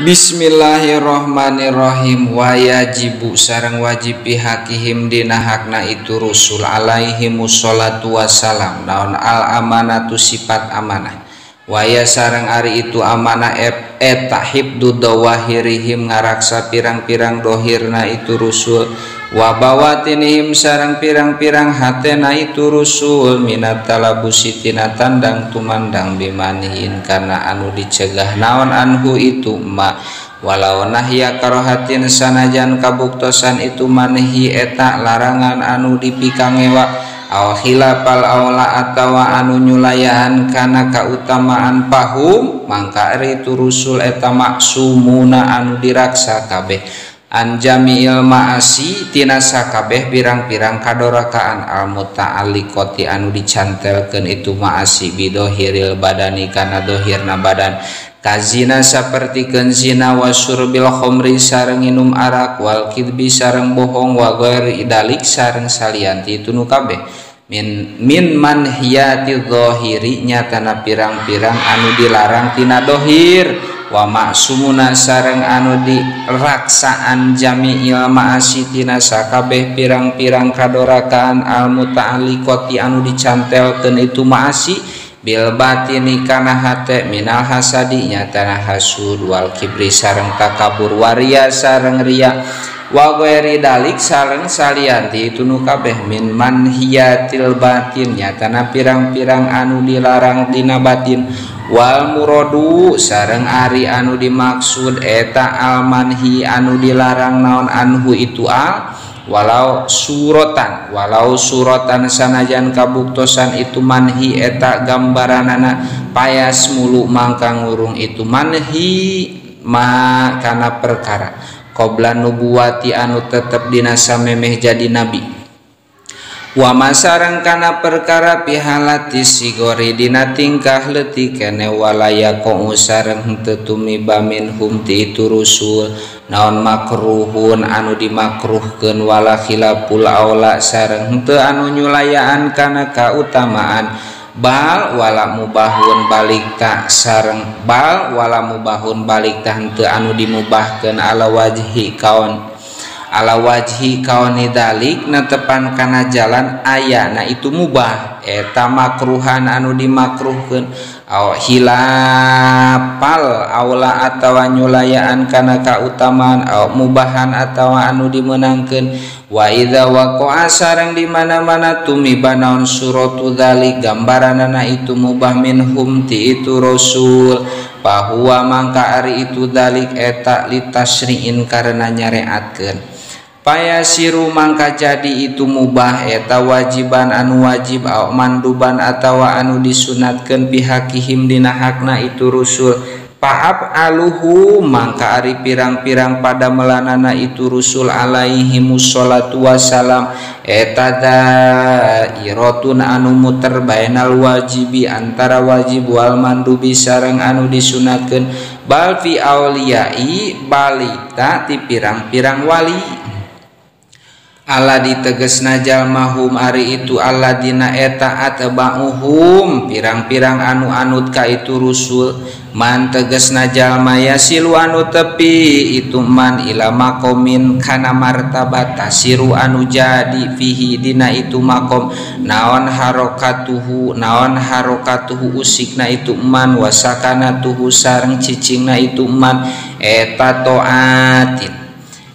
Bismillahirrahmanirrahim. Wa yajibu sareng wajib pihakihim dina hakna itu rusul alaihimus sholatu wassalam naon al amanatu sifat amanah. Waya sareng ari itu amanah eta hibdu dawahirihim ngaraksa pirang-pirang dohirna itu rusul wa bawatinihim sareng pirang-pirang hatena itu rusul minat talabusi tina tandang tumandang bimanihin karena anu dicegah naon anhu itu ma walau nahya karohatin sanajan kabuktosan itu manhi eta larangan anu dipikangewa aw khilafal aula atawa anu nyulayahan kana kautamaan pahum mangka ari itu rusul eta maksumuna anu diraksa kabeh anjamiil ma'asi tina sakabeh pirang-pirang kadorakaan al muta'alliqati anu dicantelkeun itu ma'asi bidohiril badani kana dohirna badan kazina sapertikeun zina wa syurbil khamri sareng minum arak wal kidbi sareng bohong wa ghairi dalik sareng salianti itu nu kabeh min manhiyati zahiri nyatana pirang-pirang anu dilarang tina dohir wa maksumuna sareng anu diraksaan jami'il ma'asi tina sakabeh pirang-pirang kadorakaan al muta'alliqati anu dicantelkeun itu ma'asi bil batini kana hate minal hasadi nyatana hasud wal kibri sareng takabur waria sareng riya wa ghairi dalik sareng salianti itu nu kabeh min manhiyatil batin nyatana pirang-pirang anu dilarang tina batin wal muradu sareng ari anu dimaksud eta al manhi anu dilarang naon anhu itu al walau suratan sanajan kabuktosan itu manhi eta gambaranana payas mulu mangka ngurung itu manhi ma kana perkara qabla nubuwati anu tetep dina samemeh jadi nabi wa masareng kana perkara pihalati sigori dina tingkah leutik kene walaya qau sareng henteu tumiba minhum ti itu rusul naon makruhun anu dimakruhkeun wala khilaful aula sareng henteu anu nyulayaan kana kautamaan bal wala mubahun balik ta sareng bal wala mubahun balik ta henteu anu dimubahkeun ala wajhi kaon ala wajhi kaoni dalik netepan kana jalan ayana itu mubah eta makruhan anu dimakruhkeun aw hilafal aula atawa nyulayaan kana kautamaan aw mubahan atawa anu dimenangkeun wa idza waqa'a sareng di mana-mana tumiba naon suratu dzalik gambaranana itu mubah minhum ti itu rasul bahwa mangka ari itu dzalik eta litasri'in karena nyareatkeun payasiru mangka jadi itu mubah eta wajiban anu wajib aw manduban atawa anu disunatkeun pihakihim dina hakna itu rusul paab aluhu mangka ari pirang-pirang pada melanana itu rusul alaihimus sholatu wassalam eta dairatun anu muter bainal wajibi antara wajib wal mandubi sareng anu disunatkeun bal fi auliyai balita ti pirang-pirang wali Allah ditegesna jalmahum ari itu alladina eta atba'uhum pirang-pirang anu anut ka itu rusul man tegesna jalma yasilu anu tepi itu man ila maqamin kana martabat tasiru anu jadi fihi dina itu maqam naon harokatuhu usikna itu man wasakanatuhu sareng cicingna itu man eta toatin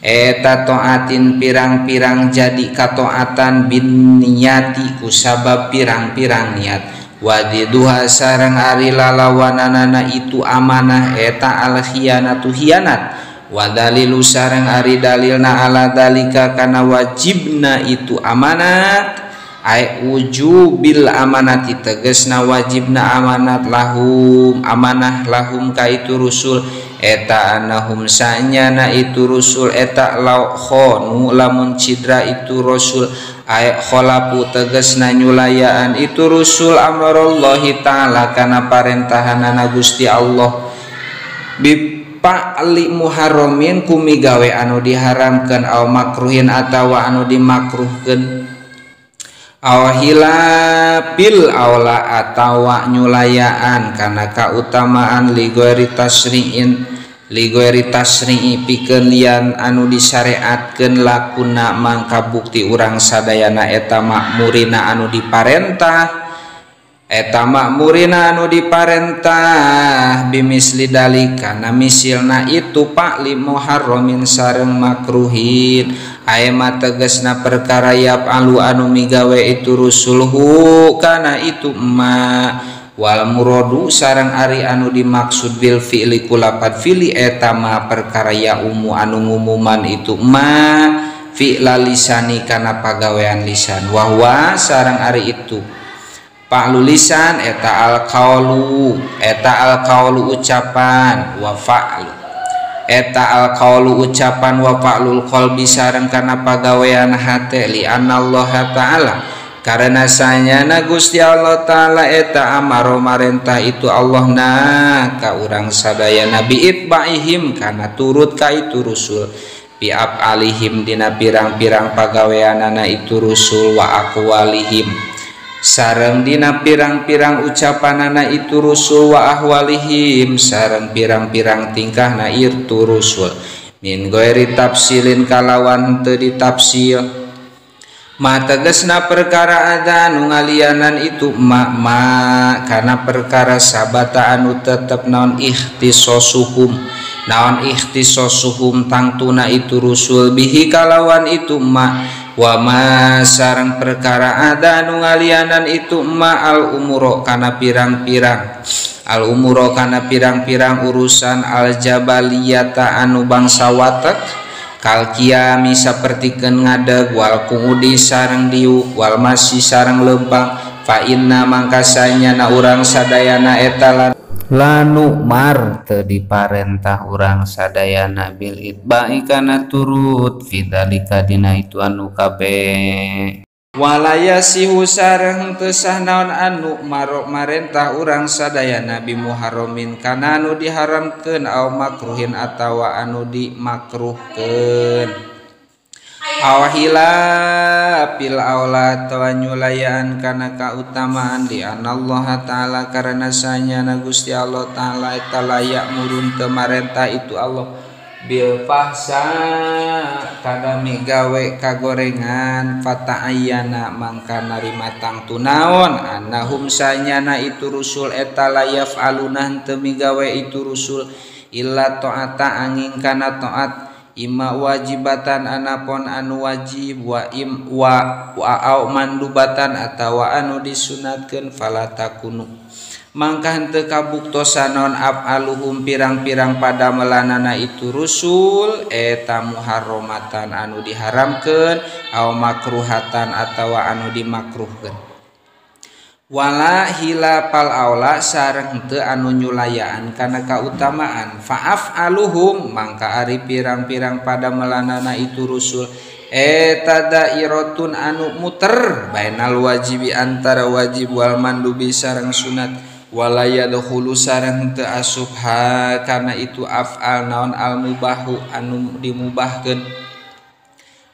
eta toatin pirang-pirang jadi katoatan bin niati kusabab pirang-pirang niat wadiduha sareng ari lalawananana itu amanah eta al khianatu hianat wadalilu sareng ari dalilna ala dalika kana wajibna itu amanat ay wujubil amanati tegesna wajibna amanat lahum amanah lahum ka itu rusul eta anahum sanyana itu rusul eta law khonu lamun cidra itu rasul ay kholapu tegesna nyulayaan itu rusul amrullahi ta'ala kana parentahanana Gusti Allah bipa'li muharramin kumigawe anu diharamkeun aw makruhin atawa anu dimakruhkeun aw hilafil aula atawa nyulayaan kana kautamaan li ghairi tasri'in Ligoeri tasri'i pikeun lian anu disyariatkeun lakuna mangka bukti urang sadayana eta makmurina anu diparentah eta makmurina anu diparentah bimisli dalika na misilna itu pak li muharramin sareng makruhin aya mah tegasna perkara yap alu anu migawe itu rusulhu kana itu ma wal muradu sareng ari anu dimaksud bil fi'li kulapat fi'li eta ma perkara ya umu anu ngumuman itu ma fi'la lisani kana pagawean lisan wahwa sareng ari itu fa'lu lisan eta al qaulu ucapan wa fa'lu eta al qaulu ucapan wa fa'lul qalbi sareng kana pagawean hate li anallaha ta'ala karena sanyana Gusti Allah ta'ala eta amaro marentah itu Allah na ka urang sadayana biitbaihim kana turut ka itu rusul biab alihim dina pirang-pirang pagaweanana itu rusul wa aqwalihim sareng dina pirang-pirang ucapanana itu rusul wa ahwalihim sareng pirang-pirang tingkahna itu rusul min ghairi tafsilin kalawan teu ditafsil ma tegasna perkara ada anu ngalianan itu ma kana perkara sabata anu tetep naon ikhtisosuhum tangtuna itu rusul bihi kalawan itu ma wa ma sareng perkara ada anu ngalianan itu ma al umuro kana pirang-pirang al umuro kana pirang-pirang urusan al jabaliyata anu bangsa watek kalkiami sapertikeun ngadeg wal kuudi sareng diuk wal masi sareng lempang fa inna mangkasanya na urang sadayana eta lanu mar teu diparentah urang sadayana bil itba'i kana turut fidzalika dina itu anu kabeh walaya sihu sareng teu sah naon anu marok marentah urang sadayana bi muharramin kana anu diharamkeun au makruhin atawa anu dimakruhkeun aw hilafil aula atawa nyulayaan kana kautamaan di anallaha ta'ala karena sanyana Gusti Allah ta'ala eta layak murun teu marentah itu Allah bil fahsa kada migawe kagorengan fata'ayyana mangka narima tangtu naon annahum sanyana itu rusul eta layaf aluna teu migawe itu rusul illa ta'ata angin kana ta'at imma wajibatan anapon anu wajib wa im wa au mandubatan atawa anu disunatkeun fala takunu mangka henteu kabuktosan naon af'aluhum pirang-pirang pada melanana itu rusul eta muharramatan anu diharamkeun au makruhatan atawa anu dimakruhkeun wala hilafal aula sareng henteu anu nyulayaan kana kautamaan fa'aluhum mangka ari pirang-pirang pada melanana itu rusul eta dairatun anu muter bainal wajibi antara wajib wal mandubi sareng sunat wala yadkhulu sareng teu asup ha kana itu af'al naon al mubahu anu dimubahkeun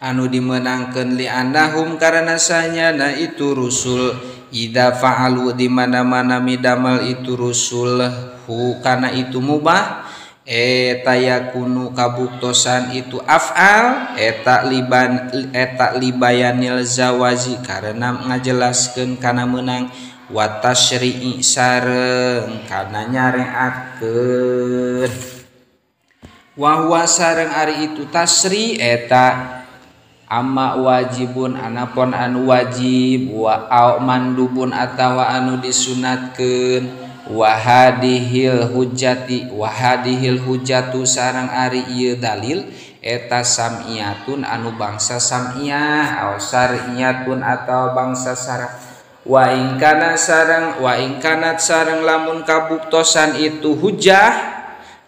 anu dimenangkeun li annahum karena sanyana itu rusul idza fa'alu di mana-mana midamal itu rusul hu kana itu mubah eta yakunu kabuktosan itu af'al eta liban eta libayanil zawazi karena ngajelaskeun kana meunang wa tasyri'i sareng kana nyareatkeun wa huwa sareng ari itu tasri eta amma wajibun anapon anu wajib wa au mandubun atawa anu disunatkeun wa hadihil hujjati wa hadihil hujjatu sareng ari ieu dalil eta sam'iyatun anu bangsa sam'iyah au syar'iyatun atawa bangsa syara wa in kana sareng wa in kanat sareng lamun kabuktosan itu hujah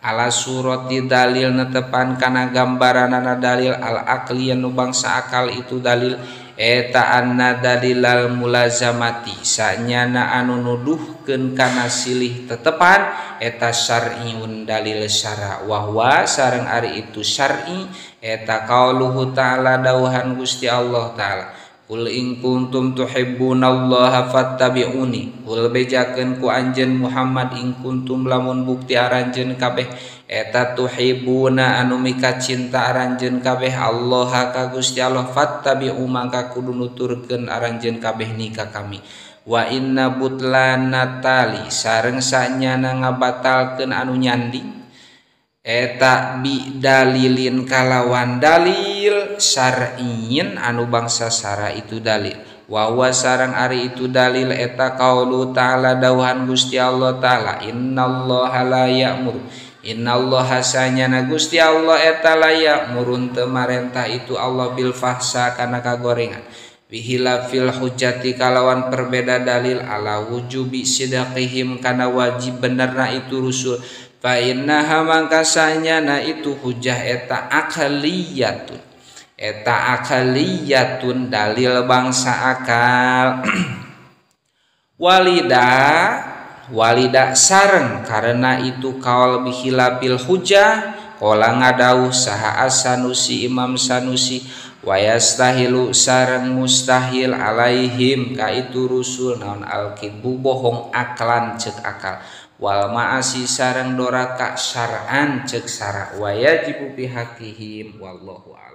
ala surati dalil netepan kana gambaranana dalil al aqli anu bangsa akal itu dalil eta anna dalilal mulazamati sanyana anu nuduhkeun kana silih tetepan eta syar'iun dalil syara wa huwa sareng ari itu syar'i eta qauluhu ta'ala dauhan Gusti Allah ta'ala Qul in kuntum tuhibbunallaha fattabi'uni. Qul bejakeun ku anjeun Muhammad in kuntum lamun bukti aranjeun kabeh eta tuhibbuna anu mika cinta aranjeun kabeh Allah ka Gusti Allah fattabi'u mangka kudu nuturkeun aranjeun kabeh ni ka kami. Wa inna butlana tali sareng sanyana ngabatalkeun anu nyanding eta bi dalilin kalawan dalil syar'iyyin anu bangsa sara itu dalil wa huwa sareng ari itu dalil eta qaulu ta'ala dawuhan Gusti Allah ta'ala innallaha la ya'muru innallaha sanyana Gusti Allah eta la ya'murun teu marentah itu Allah bil fahsa kana kagorengan bihilafil hujjati kalawan perbeda dalil ala wujubi sidaqihim kana wajib benerna itu rusul fa innaha mangka sanyana itu hujah eta aqliyatun eta aqliyatun dalil bangsa akal. Walida sareng karena itu kaul bihilafil hujah qala ngadauh saha As-Sanusi Imam Sanusi wa yastahilu sareng mustahil alaihim ka itu rusul naon al-kidbu bohong aklan cek akal wal ma'asi sareng doraka syar'an cek sara wa yajibu bihaqihim wallahu a'lam.